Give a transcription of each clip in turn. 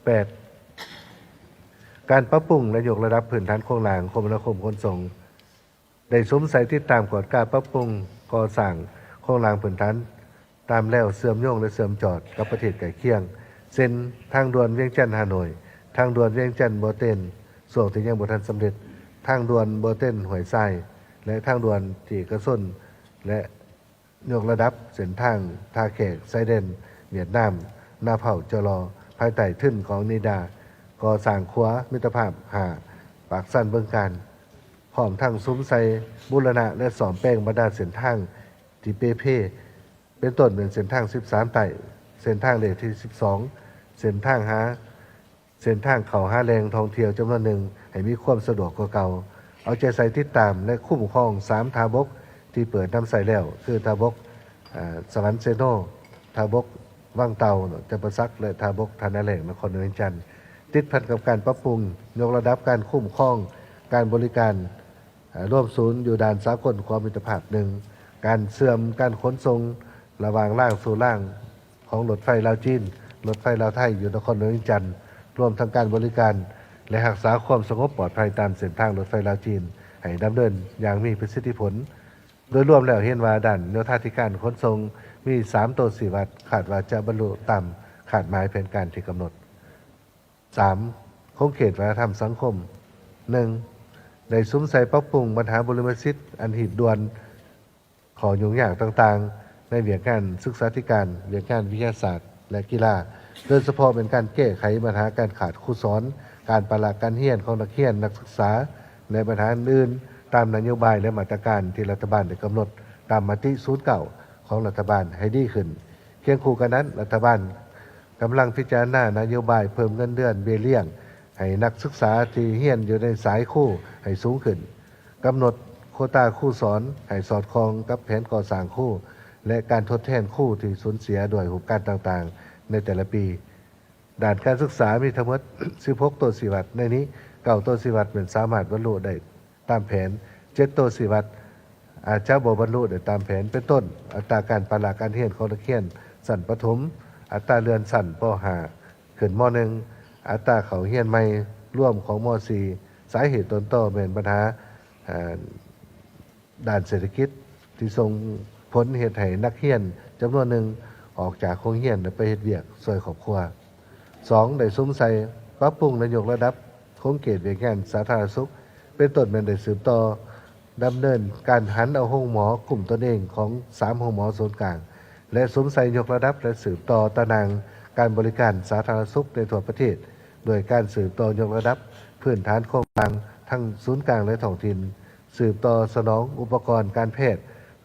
ແປດ ການປັບປຸງ ແລະ ຍົກລະດັບພື້ນຖານໂຄງລ່າງຄົມມະນາຄົມຂົນສົ່ງ ໄດ້ສຸມໃສ່ຕິດຕາມກວດກາປັບປຸງກໍ່ສ້າງໂຄງລ່າງພື້ນຖານຕາມແລວເຊື່ອມໂຍງ ແລະ ເຊື່ອມຈອດກັບປະເທດໃກ້ຄຽງ ເຊັ່ນ ທາງດ່ວນວຽງຈັນ-ຮ່າໂນ້ຍ, ທາງດ່ວນວຽງຈັນ-ບໍ່ເຕັນ ຊ່ວງທີ່ຍັງບໍ່ທັນສຳເລັດ, ທາງດ່ວນບໍ່ເຕັນ-ຫ້ວຍຊາຍ ແລະ ທາງດ່ວນທີ່ເອກະຊົນ ແລະ ຍົກລະດັບເສັ້ນທາງທ່າແຂກຊາຍແດນຫວຽດນາມ ນາເພົາ ຈໍລໍ ພາຍໃຕ້ທຶນຂອງນິດາ ກໍ່ສ້າງຂົວມິດຕະພາບຫ້າ ປາກຊັນ ບຶງການ ພ້ອມທັງສຸມໃສ່ບູລະນະ ແລະ ສ້ອມແປງບັນດາເສັ້ນທາງທີ່ເປ່ເພ ເປັນຕົ້ນແມ່ນເສັ້ນທາງສິບສາມໃຕ້, ເສັ້ນທາງເລກທີສິບສອງ, ເສັ້ນທາງຫາ ເສັ້ນທາງເຂົ້າຫາແຫຼ່ງທ່ອງທ່ຽວຈຳນວນໜຶ່ງໃຫ້ມີຄວາມສະດວກກວ່າເກົ່າ, ເອົາໃຈໃສ່ຕິດຕາມ ແລະ ຄຸ້ມຄອງສາມທ່າບົກທີ່ເປີດນຳໃຊ້ແລ້ວ ຄືທ່າບົກ ອາ ສະຫວັນເຊໂນ, ທ່າບົກວັງເຕົ່າ ຈຳປາສັກ ແລະ ທ່າບົກທ່ານາແລ້ງ ນະຄອນຫຼວງວຽງຈັນ. ຕິດພັນກັບການປັບປຸງຍົກລະດັບການຄຸ້ມຄອງການບໍລິການ ອາ ລວມສູນຢູ່ດ່ານສາກົນຂົວມິດຕະພາບ ໜຶ່ງ ການເຊື່ອມການຂົນສົ່ງລະຫວ່າງລາງສູ່ລາງ ຂອງລົດໄຟລາວ-ຈີນ, ລົດໄຟລາວ-ໄທ ຢູ່ນະຄອນຫຼວງວຽງຈັນ, ລວມທັງການບໍລິການ ແລະ ຮັກສາຄວາມສະຫງົບປອດໄພຕາມເສັ້ນທາງລົດໄຟລາວ-ຈີນ ໃຫ້ດຳເນີນຢ່າງມີປະສິດທິຜົນ. ໂດຍລວມແລ້ວເຫັນວ່າດ້ານໂຍທາທິການຂົນສົ່ງມີສາມໂຕຊີ້ວັດ ຄາດວ່າຈະບັນລຸຕາມຄາດໝາຍແຜນການທີ່ກຳນົດ. ສາມ ຂົງເຂດວັດທະນະທຳສັງຄົມ ໜຶ່ງ ໄດ້ສຸມໃສ່ປັບປຸງບັນຫາບຸລິມະສິດອັນຮີບດ່ວນ, ຂໍ້ຫຍຸ້ງຍາກຕ່າງໆໃນວຽກງານສຶກສາທິການ, ວຽກງານວິທະຍາສາດ ແລະ ກິລາ, ໂດຍສະເພາະແມ່ນການແກ້ໄຂບັນຫາການຂາດຄູສອນ, ການປະລະການຮຽນຂອງນັກຮຽນ, ນັກສຶກສາ ແລະ ບັນຫາອື່ນໆ ຕາມນະໂຍບາຍ ແລະ ມາດຕະການທີ່ລັດຖະບານໄດ້ກຳນົດຕາມມະຕິສູນເກົ້າຂອງລັດຖະບານໃຫ້ດີຂຶ້ນ. ຄຽງຄູ່ກັນນັ້ນ, ລັດຖະບານກຳລັງພິຈາລະນານະໂຍບາຍເພີ່ມເງິນເດືອນເບ້ຍລ້ຽງໃຫ້ນັກສຶກສາທີ່ຮຽນຢູ່ໃນສາຍຄູໃຫ້ສູງຂຶ້ນ, ກຳນົດໂຄຕາຄູສອນໃຫ້ສອດຄ່ອງກັບແຜນກໍ່ສ້າງຄູ ແລະ ການທົດແທນຄູທີ່ສູນເສຍດ້ວຍຮູບການຕ່າງໆໃນແຕ່ລະປີ. ດ້ານການສຶກສາມີທັງໝົດສິບຫົກໂຕຊີ້ວັດ, ໃນນີ້ເກົ້າໂຕຊີ້ວັດແມ່ນສາມາດບັນລຸໄດ້ຕາມແຜນ, ເຈັດໂຕຊີ້ວັດອາດຈະບໍ່ບັນລຸໄດ້ຕາມແຜນ ເປັນຕົ້ນ ອັດຕາການປະລະການຮຽນຂອງນັກຮຽນຊັ້ນປະຖົມ, ອັດຕາເລື່ອນຊັ້ນ ປໍຫ້າ ຂຶ້ນ ມໍໜຶ່ງ, ອັດຕາເຂົ້າຮຽນໃໝ່ລວມຂອງ ມໍສີ່, ສາເຫດຕົ້ນຕໍແມ່ນບັນຫາ ເອີ ດ້ານເສດຖະກິດທີ່ສົ່ງຜົນເຮັດໃຫ້ນັກຮຽນຈຳນວນໜຶ່ງອອກຈາກໂຮງຮຽນ ແລະ ໄປເຮັດວຽກຊ່ວຍຄອບຄົວ. ສອງ ໄດ້ສຸມໃສ່ປັບປຸງ ແລະ ຍົກລະດັບຂົງເຂດວຽກງານສາທາລະນະສຸກ ເປັນຕົ້ນແມ່ນໄດ້ສືບຕໍ່ດຳເນີນການຫັນເອົາໂຮງໝໍກຸ້ມຕົນເອງຂອງສາມໂຮງໝໍສູນກາງ ແລະ ສຸມໃສ່ຍົກລະດັບ ແລະ ສືບຕໍ່ຕາໜ່າງການບໍລິການສາທາລະນະສຸກໃນທົ່ວປະເທດ ດ້ວຍການສືບຕໍ່ຍົກລະດັບພື້ນຖານໂຄງລ່າງທັງສູນກາງ ແລະ ທ້ອງຖິ່ນ, ສືບຕໍ່ສະໜອງອຸປະກອນການແພດ,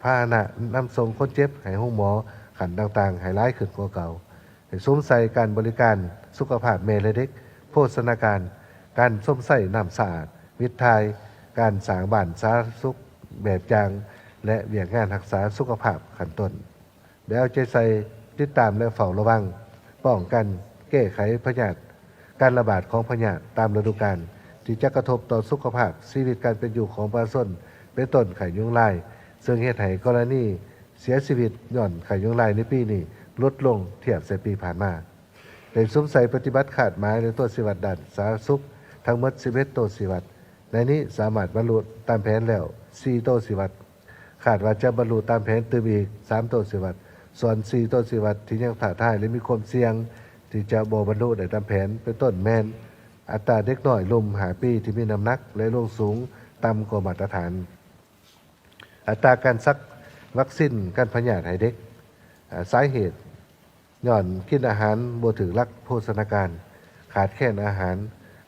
ພາຫະນະນຳສົ່ງຄົນເຈັບໃຫ້ໂຮງໝໍຂັ້ນຕ່າງໆໃຫ້ຫຼາຍຂຶ້ນກວ່າເກົ່າ, ໃຫ້ສຸມໃສ່ການບໍລິການສຸຂະພາບແມ່ ແລະ ເດັກ, ໂພຊະນາການ, ການຊົມໃຊ້ນ້ຳສະອາດ, ວິດຖ່າຍ, ການສ້າງບ້ານສາທາລະນະສຸກແບບຢ່າງ ແລະ ວຽກງານຮັກສາສຸຂະພາບຂັ້ນຕົ້ນ. ແລະ ເອົາໃຈໃສ່ຕິດຕາມ ແລະ ເຝົ້າລະວັງ, ປ້ອງກັນ, ແກ້ໄຂພະຍາດ, ການລະບາດຂອງພະຍາດຕາມລະດູການ ທີ່ຈະກະທົບຕໍ່ສຸຂະພາບຊີວິດການເປັນຢູ່ຂອງປະຊາຊົນ, ເປັນຕົ້ນໄຂ້ຍຸງລາຍ, ເຊິ່ງເຮັດໃຫ້ກໍລະນີເສຍຊີວິດຍ້ອນໄຂ້ຍຸງລາຍໃນປີນີ້ຫຼຸດລົງທຽບໃສ່ປີຜ່ານມາ. ໄດ້ສຸມໃສ່ປະຕິບັດຄາດໝາຍ ແລະ ຕົວຊີ້ວັດດ້ານສາທາລະນະສຸກທັງໝົດສິບເອັດຕົວຊີ້ວັດ, ໃນນີ້ສາມາດບັນລຸຕາມແຜນແລ້ວສີ່ຕົວຊີ້ວັດ. ຄາດວ່າຈະບັນລຸຕາມແຜນຕື່ມອີກສາມໂຕຊີ້ວັດ, ສ່ວນສີ່ໂຕຊີ້ວັດທີ່ຍັງທ້າທາຍ ແລະ ມີຄວາມສ່ຽງທີ່ຈະບໍ່ບັນລຸໄດ້ຕາມແຜນ ເປັນຕົ້ນແມ່ນ ອັດຕາເດັກນ້ອຍລຸ່ມຫ້າປີທີ່ມີນ້ຳໜັກ ແລະ ລວງສູງຕ່ຳກວ່າມາດຕະຖານ, ອັດຕາການສັກວັກຊິນກັນພະຍາດໃຫ້ເດັກ, ອາ ສາເຫດຍ້ອນກິນອາຫານບໍ່ຖືກຫຼັກໂພຊະນາການ, ຂາດແຄນອາຫານ,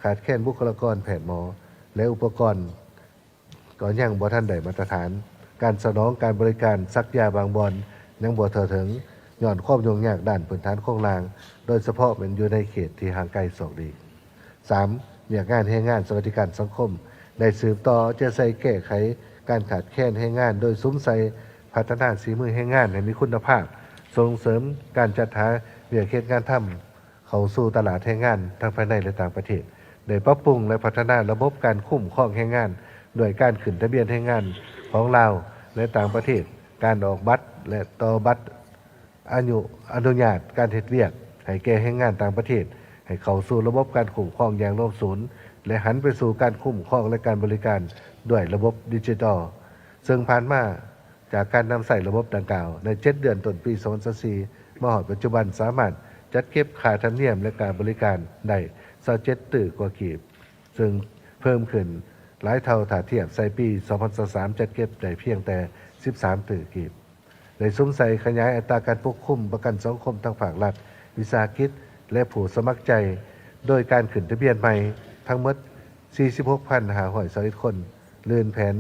ຂາດແຄນບຸກຄະລາກອນແພດໝໍ ແລະ ອຸປະກອນ ກໍຍັງບໍ່ທັນໄດ້ມາດຕະຖານ, ການສະໜອງການບໍລິການສັກຢາບາງບ່ອນຍັງບໍ່ທົ່ວເຖິງ ຍ້ອນຄວາມຫຍຸ້ງຍາກດ້ານພື້ນຖານໂຄງລ່າງ, ໂດຍສະເພາະແມ່ນຢູ່ໃນເຂດທີ່ຫ່າງໄກສອກຫຼີກ. ສາມ ວຽກງານແຮງງານສະຫວັດດີການສັງຄົມ ໄດ້ສືບຕໍ່ເອົາໃຈໃສ່ແກ້ໄຂການຂາດແຄນແຮງງານ ໂດຍສຸມໃສ່ພັດທະນາສີມືແຮງງານໃຫ້ມີຄຸນນະພາບ, ສົ່ງເສີມການຈັດຫາວຽກເຮັດງານທຳ ເຂົ້າສູ່ຕະຫຼາດແຮງງານທັງພາຍໃນ ແລະ ຕ່າງປະເທດ, ໄດ້ປັບປຸງ ແລະ ພັດທະນາລະບົບການຄຸ້ມຄອງແຮງງານ ດ້ວຍການຂຶ້ນທະບຽນແຮງງານຂອງລາວ ແລະ ຕ່າງປະເທດ, ການອອກບັດ ແລະ ຕໍ່ບັດອາຍຸອະນຸຍາດການເຮັດວຽກໃຫ້ແກ່ແຮງງານຕ່າງປະເທດ ໃຫ້ເຂົ້າສູ່ລະບົບການຄຸ້ມຄອງຢ່າງລວມສູນ ແລະ ຫັນໄປສູ່ການຄຸ້ມຄອງ ແລະ ການບໍລິການດ້ວຍລະບົບດິຈິຕອລ, ເຊິ່ງຜ່ານມາຈາກການນຳໃຊ້ລະບົບດັ່ງກ່າວ ໃນເຈັດເດືອນຕົ້ນປີສອງພັນຊາວສີ່ ມາຮອດປັດຈຸບັນ ສາມາດຈັດເກັບຄ່າທຳນຽມ ແລະ ຄ່າບໍລິການໄດ້ຊາວເຈັດຕື້ກວ່າກີບ, ເຊິ່ງເພີ່ມຂຶ້ນຫຼາຍເທົ່າຖ້າທຽບໃສ່ປີສອງພັນຊາວສາມ ຈັດເກັບໄດ້ພຽງແຕ່ສິບສາມຕື້ກີບ. ໄດ້ສຸມໃສ່ຂະຫຍາຍອັດຕາການປົກຄຸມປະກັນສັງຄົມທັງພາກລັດ, ວິສາຫະກິດ ແລະ ຜູ້ສະໝັກໃຈ ໂດຍການຂຶ້ນທະບຽນໃໝ່ທັງໝົດສີ່ສິບຫົກພັນຫ້າຮ້ອຍຊາວເອັດຄົນ, ລື່ນແຜນ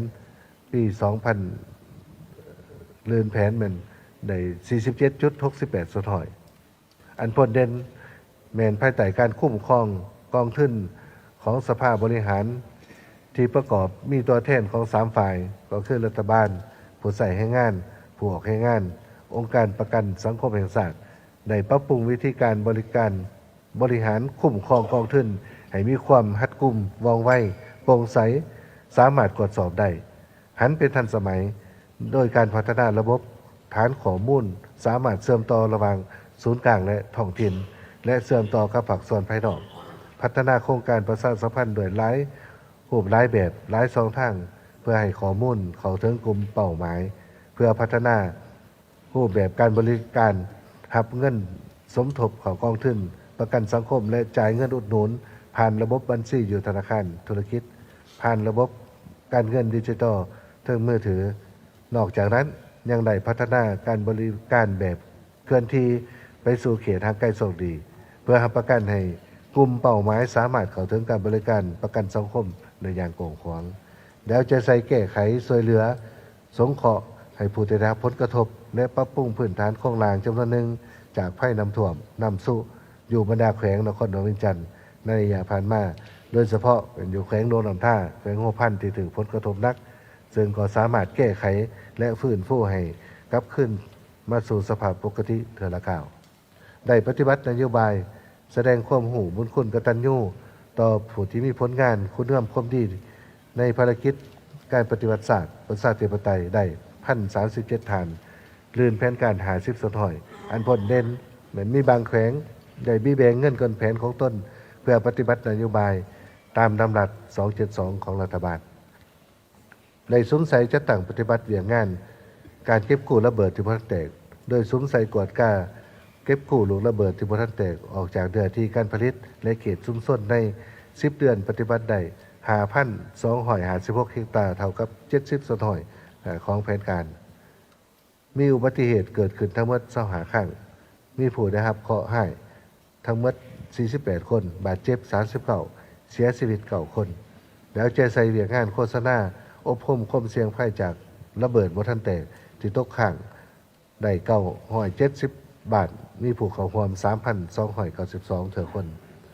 ປີສອງພັນ ລື່ນແຜນແມ່ນໄດ້ສີ່ສິບເຈັດຈຸດຫົກສິບແປດສ່ວນຮ້ອຍ. ອັນໂດດເດັ່ນແມ່ນພາຍໃຕ້ການຄຸ້ມຄອງກອງທຶນຂອງສະພາບໍລິຫານ ທີ່ປະກອບມີຕົວແທນຂອງສາມຝ່າຍ ກໍຄືລັດຖະບານ, ຜູ້ໃຊ້ແຮງງານ, ຜູ້ອອກແຮງງານ, ອົງການປະກັນສັງຄົມແຫ່ງຊາດ ໄດ້ປັບປຸງວິທີການບໍລິການບໍລິຫານຄຸ້ມຄອງກອງທຶນໃຫ້ມີຄວາມຮັດກຸມ, ວ່ອງໄວ, ໂປ່ງໃສ, ສາມາດກວດສອບໄດ້, ຫັນເປັນທັນສະໄໝ ໂດຍການພັດທະນາລະບົບຖານຂໍ້ມູນສາມາດເຊື່ອມຕໍ່ລະຫວ່າງສູນກາງ ແລະ ທ້ອງຖິ່ນ ແລະ ເຊື່ອມຕໍ່ກັບພາກສ່ວນພາຍນອກ, ພັດທະນາໂຄງການປະຊາສຳພັນດ້ວຍຫຼາຍຮູບຫຼາຍແບບ, ຫຼາຍຊ່ອງທາງ ເພື່ອໃຫ້ຂໍ້ມູນເຂົ້າເຖິງກຸ່ມເປົ້າໝາຍ, ເພື່ອພັດທະນາ ຮູບແບບການບໍລິການຮັບເງິນສົມທົບເຂົ້າກອງທຶນປະກັນສັງຄົມ ແລະ ຈ່າຍເງິນອຸດໜູນຜ່ານລະບົບບັນຊີຢູ່ທະນາຄານທຸລະກິດ, ຜ່ານລະບົບການເງິນດິຈິຕອລເທິງມືຖື. ນອກຈາກນັ້ນ, ຍັງໄດ້ພັດທະນາການບໍລິການແບບເຄື່ອນທີ່ໄປສູ່ເຂດຫ່າງໄກໂຊກດີ, ເພື່ອຮັບປະກັນໃຫ້ກຸ່ມເປົ້າໝາຍສາມາດເຂົ້າເຖິງການບໍລິການປະກັນສັງຄົມໄດ້ຢ່າງກວ້າງຂວາງ, ແລ້ວຈະໃສ່ແກ້ໄຂຊ່ວຍເຫຼືອ ສົງເຄາະໃຫ້ຜູ້ທີ່ໄດ້ຮັບຜົນກະທົບ ແລະ ປັບປຸງພື້ນຖານໂຄງລ່າງຈຳນວນໜຶ່ງຈາກໄພນ້ຳຖ້ວມ, ນ້ຳຊຸ ຢູ່ບັນດາແຂວງນະຄອນຫຼວງວຽງຈັນໃນໄລຍະຜ່ານມາ, ໂດຍສະເພາະແມ່ນຢູ່ແຂວງຫຼວງນ້ຳທາ, ແຂວງຫົວພັນທີ່ຖືກຜົນກະທົບໜັກ, ເຊິ່ງກໍສາມາດແກ້ໄຂ ແລະ ຟື້ນຟູໃຫ້ກັບຄືນມາສູ່ສະພາບປົກກະຕິເທື່ອລະກ້າວ. ໄດ້ປະຕິບັດນະໂຍບາຍ ສະແດງຄວາມຮູ້ບຸນຄຸນກະຕັນຍູຕໍ່ຜູ້ທີ່ມີຜົນງານຄຸນງາມຄວາມດີ ໃນພາລະກິດການປະຕິວັດຊາດປະຊາທິປະໄຕໄດ້ພັນສາມສິບເຈັດທ່ານ, ລື່ນແຜນການຫ້າສິບສ່ວນຮ້ອຍ. ອັນໂດດເດັ່ນແມ່ນມີບາງແຂວງໄດ້ມີແບ່ງເງິນເກີນແຜນຂອງຕົນ ເພື່ອປະຕິບັດນະໂຍບາຍຕາມດຳລັດສອງເຈັດສອງຂອງລັດຖະບານ. ໄດ້ສຸມໃສ່ຈັດຕັ້ງປະຕິບັດວຽກງານການເກັບກູ້ລະເບີດທີ່ບໍ່ທັນແຕກ, ໂດຍສຸມໃສ່ກວດກາເກັບກູ້ລູກລະເບີດທີ່ບໍ່ທັນແຕກອອກຈາກເນື້ອທີ່ການຜະລິດ ແລະ ເຂດຊຸມຊົນ. ໃນສິບເດືອນປະຕິບັດໄດ້ຫ້າພັນສອງຮ້ອຍຫ້າສິບຫົກເຮັກຕາ, ເທົ່າກັບເຈັດສິບສ່ວນຮ້ອຍຂອງແຜນການ. ມີອຸບັດຕິເຫດເກີດຂຶ້ນທັງໝົດຊາວຫ້າຄັ້ງ, ມີຜູ້ໄດ້ຮັບເຄາະຮ້າຍທັງໝົດສີ່ສິບແປດຄົນ, ບາດເຈັບສາມສິບເກົ້າ, ເສຍຊີວິດເກົ້າຄົນ, ແລ້ວແຈໃສ່ວຽກງານໂຄສະນາອົບຮົມຄວາມສ່ຽງໄພຈາກລະເບີດບໍ່ທັນແຕກທີ່ຕົກຄ້າງໄດ້ເກົ້າຮ້ອຍເຈັດສິບບ້ານ, ມີຜູ້ເຂົ້າຮ່ວມສາມພັນສອງຮ້ອຍເກົ້າສິບສອງເທື່ອຄົນ.